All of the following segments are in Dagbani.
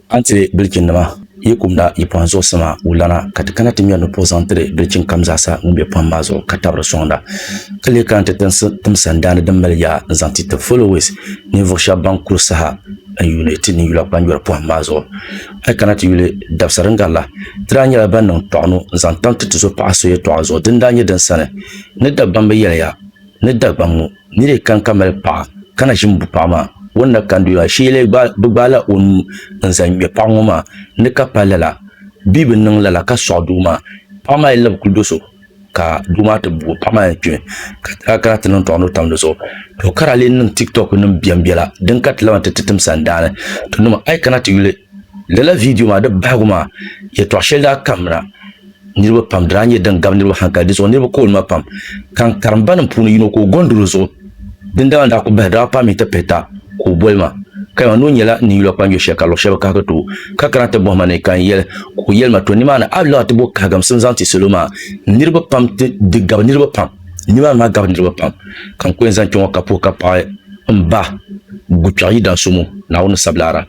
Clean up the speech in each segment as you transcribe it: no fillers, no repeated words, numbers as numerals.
A ni tiri bilichinnima yi kumda yi pɔhim zuɣusima wulana, ka ti kana ti ŋmɛri ni puhi zaŋ tiri bilichin kam zaasa ŋun be pɔhim maa zuɣu ka tabiri sɔŋda, ka lee kana ti tim sandaani din mali yaa n-zaŋ ti ti followers, ninvuɣ shɛba ban kuri saha n-yuuni ti ni yula kpanjɔri pɔhim maa zuɣu. A yi kana ti yuli dabisa din garila, ti daa nyɛla ban niŋ tɔɣino n-zaŋ tam ti tuzo paɣa so yɛtɔɣa zuɣu din daa nyɛ din sani ni Dagbamba yɛliya ni Dagbaŋ ŋɔ nir yi kani ka mali paɣa ka na ʒini bu paɣa maa, o ni na kani doo maa shee lee bɛ gbaai la o nuu n-zaŋ ŋme paɣa ŋɔ maa ni ka pa lala bɛ bi niŋ lala ka sɔɣi doo maa. Paɣa maa yi labi kuli do so ka doo maa ti bu o, paɣa maa yɛn kpimi ka ti daa kana ti niŋ tɔɣino tam di zuɣu. To ka daa lee niŋ TikTok nim biɛmbiɛla din ka ti labi nti ti tim sandaani. To nima a yi kana ti yuli lala viidiyo maa di bahigu maa yɛtɔɣ shɛli daa kamina niriba pam di daa nyɛ din gabi niriba hankali di zuɣu niriba kooli ma pam ka n karimba nim puuni yino ka o gondi di zuɣu dindali maa daa ku bahi di daa paai minti pihita ka o boli ma ka yɛli ma ni o nyɛla n ni yuli kpanjɔ shɛli ka luɣ shɛli bi kahigi ti o ka kana ti bɔhi ma ni ka n yɛli ka o yɛli ma to nimaani a lahi ti bo kahigamsim zaŋ ti salo maa niriba pam ti di gabi niriba pam nimaani maa gabi niriba pam ka n ku yɛn zaŋ kpɛ ŋɔ ka puhi ka paɣi n ba Gukpɛɣu Yidansomo Naawuni sabilaara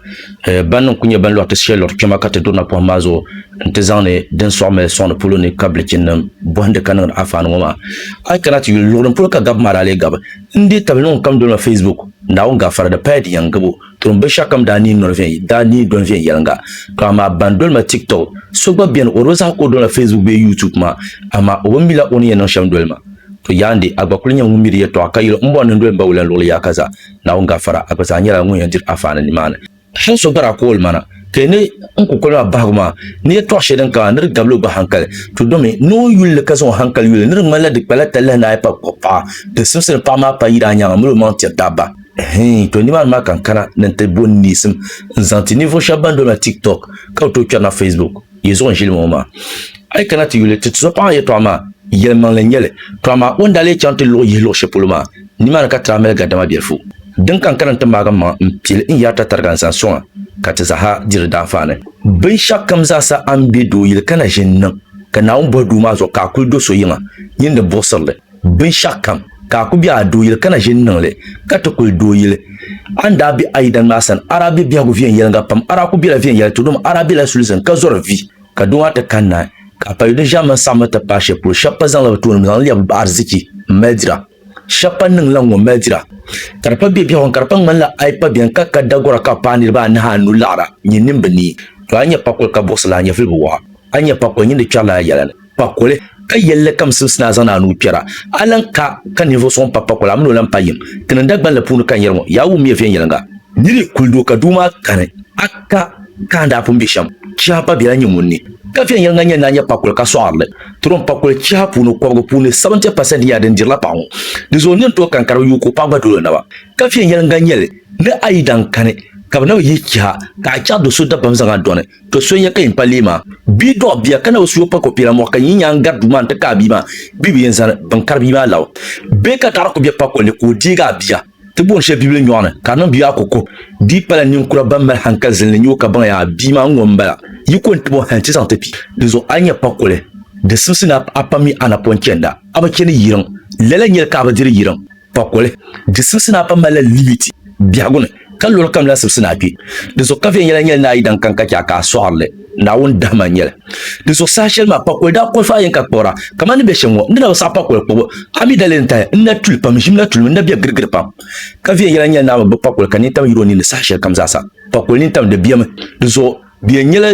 ban niŋ ku nyɛ ban lɔri ti shɛli lɔri kpɛma ka ti durina pɔhim maa zuɣu n-ti zaŋdi din sɔɣi mali sɔŋdi polo ni ka bilichinnim bɔhindi ka niŋdi afaani ŋɔ maa. A yi kana ti yuli luɣili polo ka gabi maa daa lee gabi. N deei tabili ni ŋun kam doli ma Facebook, Naawuni gaafara di paya di yɛn gabo turim binshɛɣu kam daa neei doli viɛnyɛliŋga. To amaa ban doli ma TikTok, so gba beni o di bi zaɣi ka o doli ma Facebook bee YouTube maa amaa o bi mila o ni yɛn niŋ shɛm doli ma. To yaandi, a gba kuli nyɛ ŋun mi di yɛtɔɣa ka yɛli m bɔri ni n doli m ba wulan luɣili yaha ka zaa. Naawuni gaafara, a gba zaa nyɛla ŋun yɛn diri afaani nimaani. Hal so gba daa kooli ma na, ka yi ni n kukoli maa bahigu maa ni yɛtɔɣ shɛli din kana ni di gabili o gba hankali. To domi ni o yuli li ka zaŋ o hankali yuli li ni di ŋmanila di kpala talahi ni a yi pa kpuɣi paɣa, di simsi ni paɣa maa pa yiri a nyaaŋa mali o maŋ tiri dabba. Hii, to nimaani maa ka n kana ni n ti bo neesim n-zaŋ ti ninvuɣ shɛba ban doli ma TikTok ka bi tooi kpɛrina Facebook. Yi zuɣu n-ʒili ŋɔ maa. A yi kana ti yuli ti tizɔpaɣa yɛtɔɣa maa, yɛlimaŋli n-nyɛ li. To amaa o ni daa lee chaŋ ti luɣi yihi luɣ shɛli polo maa, nimaani ka ti daa mali gadama biɛlifu. Din ka n kana nti maagi mmaŋa m-pili n yari tatariga n-zaŋ sɔŋ a, ka ti zaaha di di daanfaani. Binshɛɣukam zaasa a ni be dooyili ka na ʒi n-niŋ, ka Naawuni bɔhi doo maa zuɣu ka a kuli do so yiŋa, nyin di buɣisiri li. Binshɛɣukam ka a ku be a dooyili ka na ʒi n-niŋ li, ka ti kuli dooyili. A ni daa be a yidana maa sani, a daa be biɛhigu viɛnyɛliŋga pam, a daa kul bela viɛnyɛla ti doma, a daa bela sulinsi ni ka zɔri vi, ka doo maa ti kanna ka a payi di ʒiɛmani saɣimmi ti paai shɛli polo. Shɛba pa zaŋla bɛ tooni n-zaŋ li lɛbi bɛ ariziki m-mali dira. Shɛba pa niŋla ŋ-ŋɔ mali dira, ka di pa be biɛhigu ni, ka di pa ŋmanila a yi pa beni ka ka dagɔra ka paai niriba anahi anu laɣira nyin nini bi neei. To a ni nya pakoli ka buɣisi la, a nyɛvili bi wɔɣa. A ni nya pakoli nyin di kpɛrila a yɛla ni. Pakoli, ka yɛlli kam simsi ni a zaŋdi a nuu kpɛra. A lan ka ka ninvuɣ so ŋun pa pakoli, a min o lan pa yim. Ti ni Dagbanli puuni ka n yɛri ŋɔ, yaa wummiya viɛnyɛliŋga. Nir yi kuli doo ka doo maa kani, a ka ka a ni daa pun be shɛm. Chiha pa bela nyɛ ŋun ni. Ka viɛnyɛliŋga nyɛ ni a nya pakoli ka sɔɣiri li. Turim pakoli chiha puuni kɔbigu puuni 70% nyɛla din dirila paɣa ŋɔ. Di zuɣu nir ni tooi kani ka di bi yuui ka o paɣa gba dol o naba. Ka viɛnyɛliŋga nyɛ li ni a yi daŋ kani ka bɛ na bi yihi chiha ka a chaɣ do so dabam zaŋ a dɔni. To so n-yɛn ka yin pa lee maa. Bia dɔɣi bia ka na bi su o pa ka o piɛla mɔɣu ka yin nyaŋ gari duu maa nti ka a bia maa, bia bi yɛn zani bɛn kari bia maa labi. Bee ka daɣiri ku be pakoli ni ka o deegi a bia. Ti booni shɛli bibili nyɔɣu ni ka di niŋ bia maa koko. Di yi pala ninkura ban mali hankali zilinli n-nyɛ o ka baŋ yaa bia maa ŋ-ŋɔ m-bala. Yi ko n-tim o hali nti zaŋ ti pi. Di zuɣu a ni nya pakoli di simsi ni a pa mi a napɔŋ chɛnda, a bi chani yiriŋ. Lala n-nyɛli ka a bi diri yiriŋ. Pakoli, di simsi ni a pa malila limiti biɛhigu ni, ka luɣili kam lahi simsi ni a kpe. Di zuɣu ka viɛnyɛla nyɛli ni a yi daŋ kan ka chɛ a ka a sɔɣiri li, Naawuni dahima n-nyɛ li. Di zuɣu saha shɛli maa pakoli daa kolifi a yɛn ka kpuɣira, kamani ni be shɛm ŋɔ, n di na bi saɣi pakoli kpuɣibu, a mi daliri n-tahi, n na tuli pam, n ʒim na tulimi, n na be girigiri pam. Ka viɛnyɛla nyɛli ni a bi gbubi pakoli ka nintam yiri o ninni saha shɛli kam zaasa. Pakoli nintam di bemi, di zuɣu bɛ yɛn nyɛla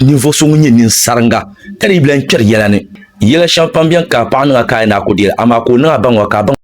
ninvuɣ so ŋun nyɛ ninsaringa ka di yi bi lan kpɛri yɛla ni. Yɛla shɛŋa pam beni ka paɣa niŋ a ka a yi ni a ku deei li, amaa ka o niŋ a baŋ o ka a baŋ.